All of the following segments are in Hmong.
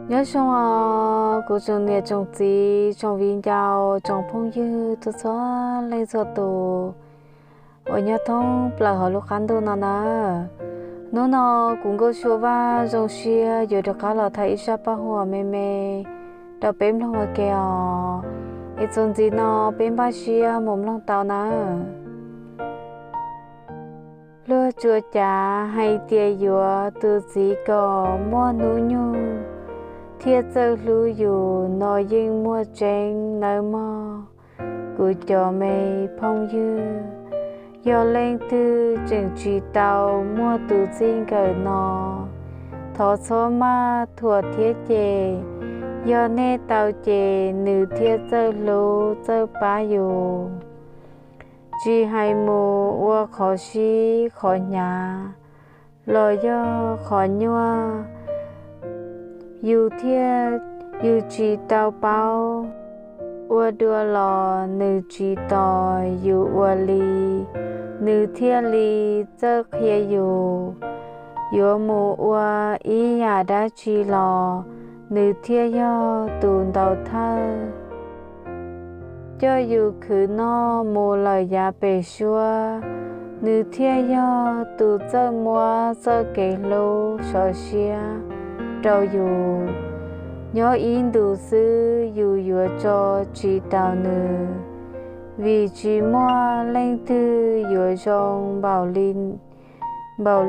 Nyob zoo os kuv tsoom niam tsoom txiv, tsoom viv ncaus, tsoom phooj ywg txhua txhua leej txhua tus uas nyob thoob plaws hauv lub qab ntuj no na. Hnub no kuv Nkauj Sua Vaj zoo siab yuav rov qab los thaij ib zaj paj huam me me rau peb mloog ua ke os. Es txuas ntxiv no peb npaj siab mus mloog tau na. Luag tsuas cav hais tias yuav tus txiv kom muaj hnub nyoog thiaj txawj hlub yus no yeej muaj tseeb nawb mog kuv cov me phooj ywg. Yog leej twg tseem tsis tau muaj tus txij nkawm no, thov txhob maj thuam thiab ces, yog nej tau ces nws thiaj txawj hlub txawj pab yus. Tsis hais mus ua qhov sib qhov hnyav los yog qhov nyuaj, yus thiaj, yus tsis tau paub. Ua dua los nws tsis tos yus ua li, nws thiaj li txawj qhia yus. Yuav mus ua ib yam dab tsi los nws thiaj yog tus ntaus thawj. Coj yus khwv noj mus lawm yav pem suab, nws thiaj yog tus txawj muab txoj kev hlub sov siab rau yus. Nyob ib ntus xwb yus yuav tso tsis tau nws, vim tsis muaj leej twg yuav zoo npaum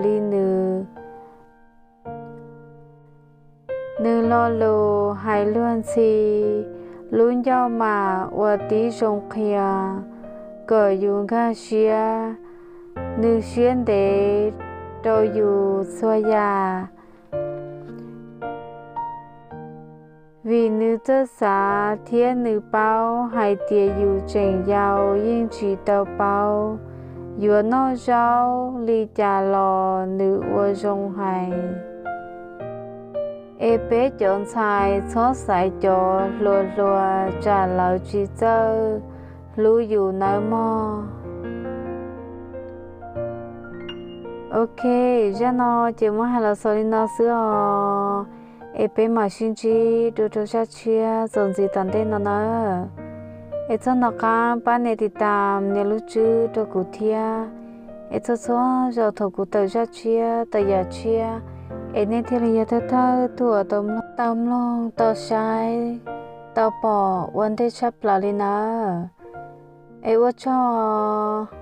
li nws. Nws lo lus hais luag ntxhi, lub ncauj mas ua tib zoo qhia kom yus nkag siab. Nws siab ntev rau yus txhua yam, vim nws txawj xav thiab nws paub hais tias yus tseem yau yeej tsis tau paub yuav noj zaub li cas los nws ua zoo hais. Es peb cov ntxhais txhob xaiv cov hluas hluas tsam lawv tsis txawj hlub yus nawb mog. Ok, zaj no ces muab hais los xaus li no xwb os. Es peb mam sib ntsib dua rau zaj tshiab txuas ntxiv tom ntej no nawb. Es txhob nco qab pab nias tiv tam nias lub tswb rau kuv thiab. Es txhua txhua zaus thaum kuv tawm zaj tshiab tawm yam tshiab, es nej thiaj li yog thawj thawj tug uas tau mloog, tau mloog, tau saib, tau pom ua ntej tshaj plaws li nawb. Es ua tsaug.